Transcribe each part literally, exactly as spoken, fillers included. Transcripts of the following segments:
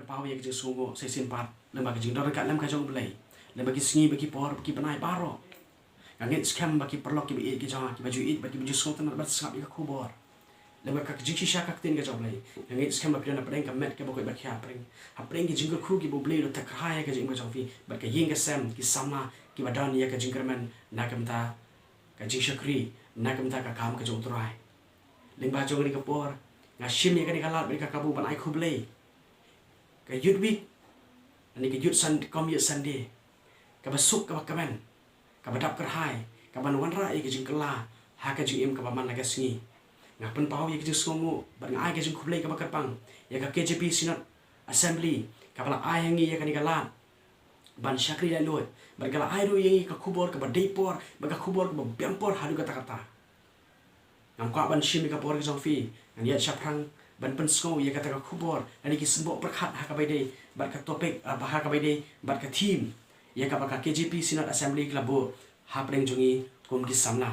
Paw ïa ka jingsngew shisien pat lyngba ka jingdon ryngkat lem ka jong U Blei, lyngba ki sngi bad ki por bad ki bnai baroh. Nga ngeit skhem ba ki paralok kiba ïeit ki jong nga, kiba ju ïeit bad kiba ju sngewtynnat ban sngap ïa ka khubor lyngba ka jingshisha ka ktien ka jong U Blei. Nga ngeit skhem ba phi don hapdeng ka met kaba koit ba khiah, hapdeng, hapdeng ki jingkyrkhu kiba U Blei u la tyrkhai ïa ka jingim ka jong phi, bad ka ïing ka sem, ki samla kiba don ïa ka jingkyrmen na ka bynta ka jingshakri na ka bynta ka kam ka jong U Trai. Lyngba jong kane ka por nga shim ïa kane ka lad bad ka kabu ban ai khublei. Ka Youth Week, lane ka Youth Sun-, Kom Youth Sunday, kaba suk kaba kmen, kaba dap kyrhai, kaban wanrah ïa ka jingkylla ha ka jingim kaba man la ka sngi. Nga pynpaw ïa ka jingsngewnguh bad nga ai ka jingkhublei kaba kyrpang ïa ka K J P Synod Assembly kaba la ai ha ngi ïa kane ka lad ban shakri laitluid, bad ka la ai ruh ïa ngi ka khubor kaba dei por bad ka khubor kaba biang por haduh katta katta. Ngam kwah ban shim ïa ka por ka jong phi, ngan ïaid shaphrang ban pynsngew ïa kata ka khubor lane ki symboh pyrkhat ha kaba ïadei bad ka topic, ah, ha kaba ïadei bad ka theme ïa kaba ka K J P Synod Assembly ka la buh hapdeng jong ngi kum ki samla.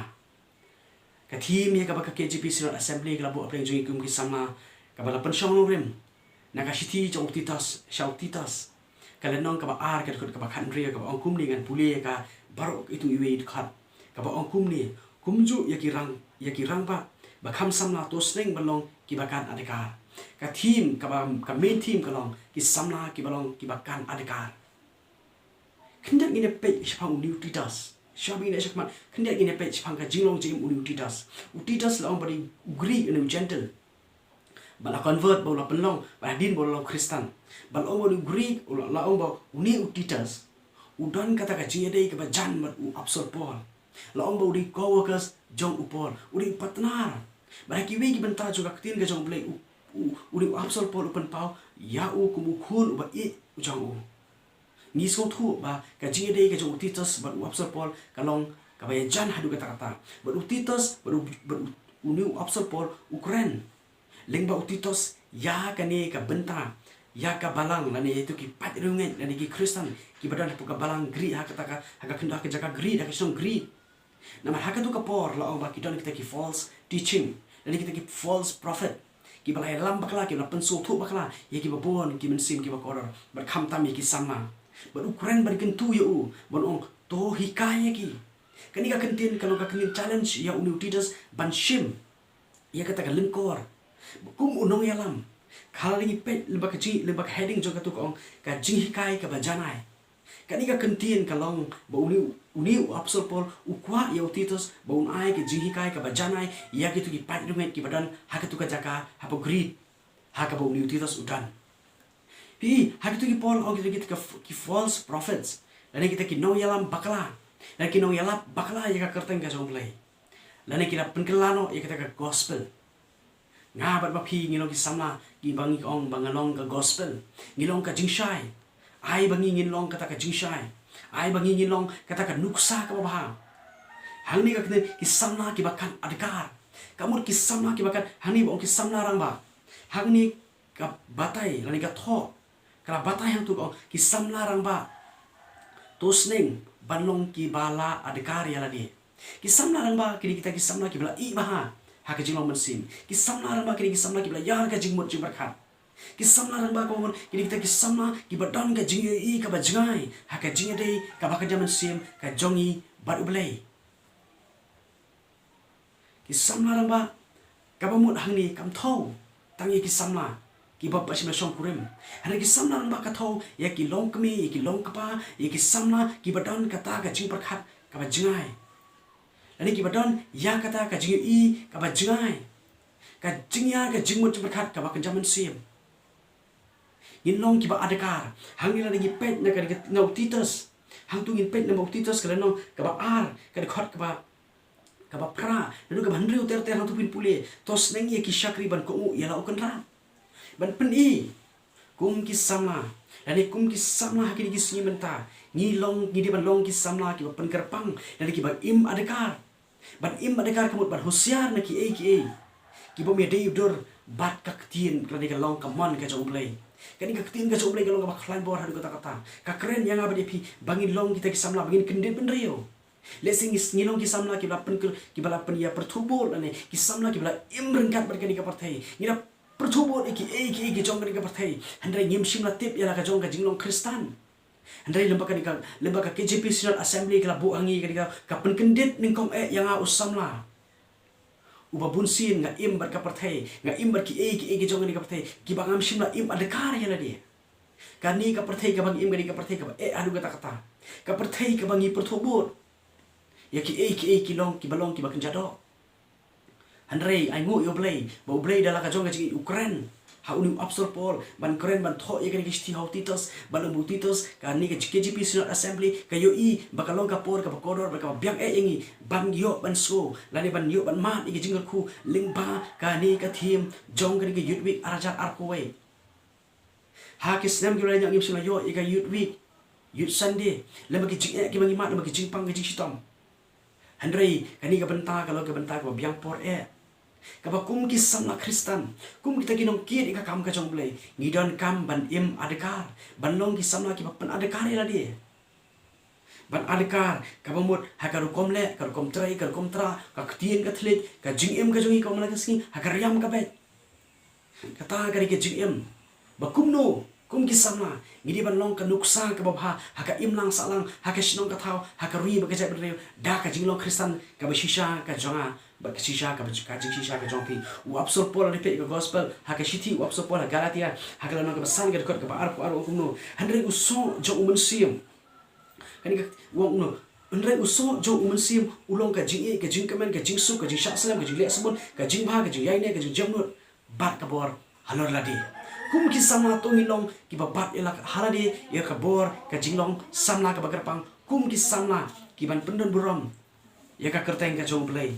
Ka theme ïa kaba ka K J P Synod Assembly ka la buh hapdeng jong ngi kum ki samla, kaba la pynshong nongrim na ka shithi jong u Titus sha u Titus, ka lynnong kaba ar, ka dkhot kaba khathynriew, kaba ong kumne, ngan pule ïa ka baroh itu iwei i dkhot, kaba ong kumne: Kumjuh ïa ki rang, ïa ki rangbah ba kham samla, to sneng ban long kiba kan adkar. Ka theme, kaba, ka main theme ka long ki samla kiba long kiba kan adkar. Khyndiat ngin ïa peit shaphang une u Titus. Shwa ba ngin ïa shakmat, khyndiat ngin ïa peit shaphang ka jinglong jingim une u Titus. U Titus la ong ba dei u Greek, une u Gentile, ba la convert, ba u la pynlong, ba hadien ba u la long Khristan. Ba la ong ba une u Greek, u la, la ong ba une u Titus u don kata ka jingïadei kaba jan bad u Apostol Paul. La ong ba u dei co-workers jong u Paul, u dei u partner. Bad ha kiwei ki bynta jong ka ktien ka jong U Blei, u, u, u dei u Apostol Paul u pynpaw ïa u kum u khun uba ïeit u jong u. Ngi sngewthuh ba ka jingïadei ka jong u Titus bad u Apostol Paul ka long kaba ïajan haduh katta katta. Bad u Titus bad u, bad u, une u Apostol Paul u kren lyngba u Titus ïa kane ka bynta, ïa ka balang lane ïa itu ki paid riewngeit lane ki Khristan kiba don hapoh ka balang Greek ha kata ka, ha ka khyndew, ha ka jaka Greek, ha ka shnong Greek. Namar ha katu ka por la ong ba ki don kita ki false teaching lane kita ki false prophet kiba la ïalam bakla, kiba la pynsngewthuh bakla ïa kiba bun ki mynsiem kiba kordor, bad khamtam ïa ki samla. Bad u kren ban kyntu ïa u, ban ong, to hikai ïa ki. Kane ka kyntien ka long ka kyntien challenge ïa une u Titus ban shim ïa kata ka lyngkor kum u nongïalam. Ka la ngi peit lyngba ka jing, lyngba ka heading jong katu ka ong, ka jinghikai kaba janai. Kane ka kyntien ka long ba une u, une u Apostol Paul u kwah ïa u Titus ba un ai ka jinghikai kaba janai ïa kitu ki paid riewngeit kiba don ha katu ka jaka hapoh Greek, ha kaba une u Titus u don. Phi, ha kitu ki por la ong kita, kita ki f-, ki false prophets lane kita ki nongïalam bakla, lane ki nongïalap bakla ïa ka kyrteng ka jong U Blei, lane ki la pynkylla noh ïa kata ka gospel. Nga bad ma phi ngi long ki samla kiba ngi ong ba ngi long ka gospel, ngi long ka jingshai. Ai ba ngi ngin long kata ka jingshai. Ai ba ngi ngin long kata ka nuksa kaba bha. Hangne ka kyntien ki samla kiba kan adkar. Ka mut ki samla kiba kan, hangne ba ong ki samla rangbah, hangne ka batai lane ka thoh ka la batai hangtu, ka ong, ki samla rangbah, to sneng ban long kiba la adkar ïa lade. Ki samla rangbah ki dei kita ki samla kiba la ïeh bha ha ka jinglong mynsiem. Ki samla rangbah ki dei ki samla kiba la ïar ka jingmut jingpyrkhat. Ki samla rangbah, ka mut, ki dei kita ki samla kiba don ka jingïohi kaba jngai ha ka jingïadei kaba kynja mynsiem ka jong ngi bad U Blei. Ki samla rangbah, kaba mut hangne kam thew tang ïa ki samla kiba pat shim la shongkurim. Hynrei ki samla rangbah ka thew ïa ki longkmie, ïa ki longkpa, ïa ki samla kiba don kata ka jingpyrkhat kaba jngai, lane kiba don ïa kata ka jingïohi kaba jngai, ka jingïar ka jingmut jingpyrkhat kaba kynja mynsiem. Ngin long kiba adkar. Hangne lada ngi peit na ka, na u Titus, hangtu ngin peit na u Titus ka lynnong kaba ar, ka dkhot kaba, kaba phra, naduh kaba hynriew ter ter, hangtu phin pule: To sneng ïa ki shakri ban kohnguh ïa la u kynrad. Ban pyni, kum ki samla, lane kum ki samla ha kine ki sngi mynta, ngi long, ngi dei ban long ki samla kiba pynkyrpang lane kiba im adkar. Ban im adkar ka mut ban husiar na kiei kiei kiba ym ïadei dur bad ka ktien, kane ka long ka mon ka jong U Blei. Kane ka ktien ka jong U Blei ka long kaba khlaiñ bor haduh katta katta. Ka kren ïa nga bad ïa phi ba ngin long kita ki samla ba ngin kyndit bynriew. Lehse ngi, ngi long ki samla kiba la pynkyr, kiba la pynïapyrthuh bor, lane ki samla kiba la im ryngkat bad kane ka pyrthei. Ngi la pyrthuh bud ïa kiei kiei ki jong kane ka pyrthei, hynrei ngim shym la tip ïa la ka jong ka jinglong Khristan. Hynrei lem bad kane ka, lem bad ka K J P Synod Assembly ka la buh ha ngi kane ka, ka pynkyndit nyngkong eh ïa nga u samla. Uba bun sien nga im bad ka pyrthei, nga im bad kiei kiei ki jong kane ka pyrthei, kiba ngam shym la im adkar ïa lade. Kane ka pyrthei kaba ngi im, kane ka pyrthei kaba eh haduh katta katta, ka pyrthei kaba ngi pyrthuh bud ïa kiei kiei ki long, kiba long kiba kynja doh. Hynrei ai nguh ïa U Blei ba U Blei da la ka jong ka jingïeit u kren ha une u Apostol Paul, ban kren, ban thoh ïa kane ka shithi ha u Titus, ban ong ba u Titus, kane ka K J P Synod Assembly ka ïohi ba ka long ka por kaba kordor, ba kaba biang eh ïa ngi ban ïoh ban sngew lane ban ïoh ban mad ïa ka jingkyrkhu lyngba kane ka theme jong kane ka Youth Week ar hajar arphew wei. Ha ki snem kiba la leit ngim shym la ïoh ïa ka Youth Week, Youth Sunday, lem bad ki jingeh kiba ngi mad, lem bad ki jingpang ki jingshitom. Hynrei kane ka bynta ka long ka bynta kaba biang por eh, kaba kum ki samla Khristan, kum kita ki nongkit ïa ka kam ka jong U Blei, ngi donkam ban im adkar, ban long ki samla kiba pynadkar ïa lade. Ban adkar kaba mut ha ka rukom leh, ka rukom trei, ka rukom tra, ka ktien ka thylliej, ka jingim ka jong ngi kaba man la ka sngi, ha ka riam ka beit. Kata ka dei ka jingim ba kumno kum ki samla ngi dei ban long ka nuksa kaba bha ha ka imlang sahlang, ha ka shnong ka thaw, ha ka ri bad ka jaitbynriew, da ka jinglong Khristan kaba shisha ka jong nga bad ka shisha kaba, ka jingshisha ka jong phi. U Apostol Paul u la peit ïa ka Gospel, ha ka shithi u Apostol Paul ha Galatia, ha ka lynnong kaba san, ka dkhot kaba arphew ar, u ong kumno: Hynrei u soh jong u Mynsiem, kane ka, u ong kumno: Hynrei u soh jong u Mynsiem u long ka jingïeit, ka jingkyrmen, ka jingsuk, ka jingshah slem, ka jingleh sbun, ka jingbha, ka jingïaineh, ka jingjemnud bad ka bor halor lade. Kum ki samla to ngin long kiba bat ïa la ha lade ïa ka bor ka jinglong samla kaba kyrpang, kum ki samla kiban pyndon burom ïa ka kyrteng ka jong U Blei.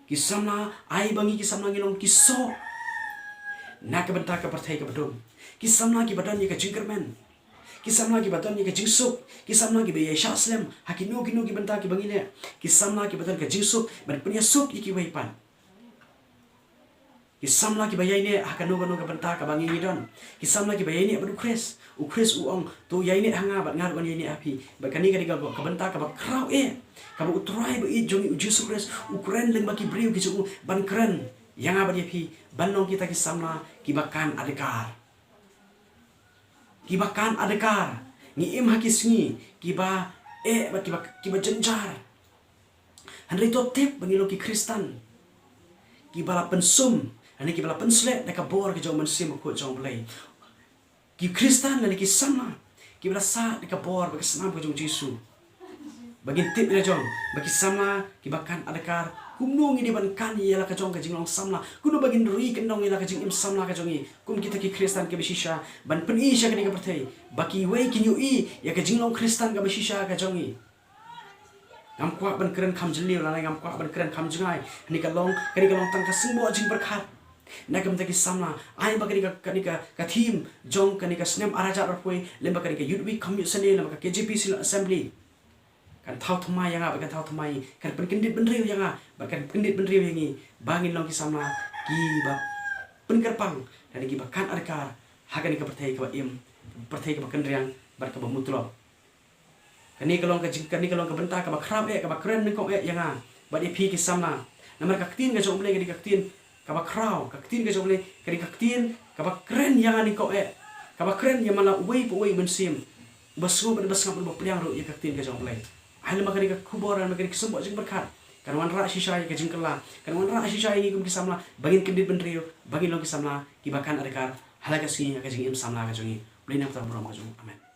Ki samla, ai ba ngi ki samla ngin long ki soh na ka bynta ka pyrthei kaba dum. Ki samla kiba don ïa ka jingkyrmen. Ki samla kiba don ïa ka jingsuk. Ki samla kiba ïai shah slem ha kino kino ki bynta kiba ngi leh. Ki samla kiba don ka jingsuk ban pynïasuk ïa kiwei pat. Ki samla kiba ïaineh ha kano kano ka bynta kaba ngi ngi don. Ki samla kiba ïaineh bad U Khrist. U Khrist u ong, to ïaineh ha nga bad nga ruh ngan ïaineh ha phi. Bad kane ka dei ka, ka bynta kaba khraw eh, kaba U Trai ba ïeit jong ngi U Jisu Khrist u kren lyngba ki briew ki jong u ban kren ïa nga bad ïa phi ban long kita ki samla kiba kan adkar. Kiba kan adkar. Ngi im ha ki sngi kiba eh bad kiba, kiba jynjar. Hynrei to tip ba ngi long ki Khristan kiba la pynsum lane kiba la pynshlur da ka bor ka jong U Mynsiem Bakhuid jong U Blei. Ki Khristan lane ki samla kiba la sah da ka bor bad ka snam ka jong U Jisu. Ba ngin tip ïa la jong ba ki samla kiba kan adkar, kumno ngi dei ban kan ïa la ka jong ka jinglong samla, kumno ba ngin ri kyndong ïa la ka jingim samla ka jong ngi kum kita ki Khristan kiba shisha, ban pyni sha kane ka pyrthei ba kiwei kin ïohi ïa ka jinglong Khristan kaba shisha ka jong ngi. Ngam kwah ban kren kham jylliew lane ngam kwah ban kren kham jngai. Kane ka long, kane ka long tang ka symboh jingpyrkhat na ka bynta ki samla. Ai ba kane ka, kane ka, ka theme jong kane ka snem ar hajar arphew wei, lem bad kane ka Youth Week, kam Youth Sunday, lem bad ka K J P Synod Assembly, kan thaw thymmai ïa nga bad kan thaw thymmai, kan pynkyndit bynriew ïa nga bad kan pynkyndit bynriew ïa ngi ba ngin long ki samla kiba pynkyrpang lane kiba kan adkar ha kane ka pyrthei kaba im, pyrthei kaba kynriang bad kaba mutlop. Kane ka long ka jing, kane ka long ka bynta kaba khraw eh, kaba kren nyngkong eh ïa nga bad ïa phi ki samla. Namar ka ktien ka jong U Blei ka dei ka ktien kaba khraw, ka ktien ka jong U Blei ka dei ka ktien kaba kren ïa nga nyngkong eh, kaba kren ïa man la uwei pa uwei u mynsiem, uba sngew bad uba sngap bad uba pdiang ruh ïa ka ktien ka jong U Blei. Ai lem bad kane ka khubor, lem bad kane ka symboh jingpyrkhat, kan wanrah shisha ïa ka jingkylla, kan wanrah shisha ïa ngi kum ki samla ba ngin kyndit bynriew, ba ngin long ki samla kiba kan adkar ha la ka sngi ha ka jingim samla ka jong ngi. U Blei un nang pynbor burom ïa ka jong ngi. Amen.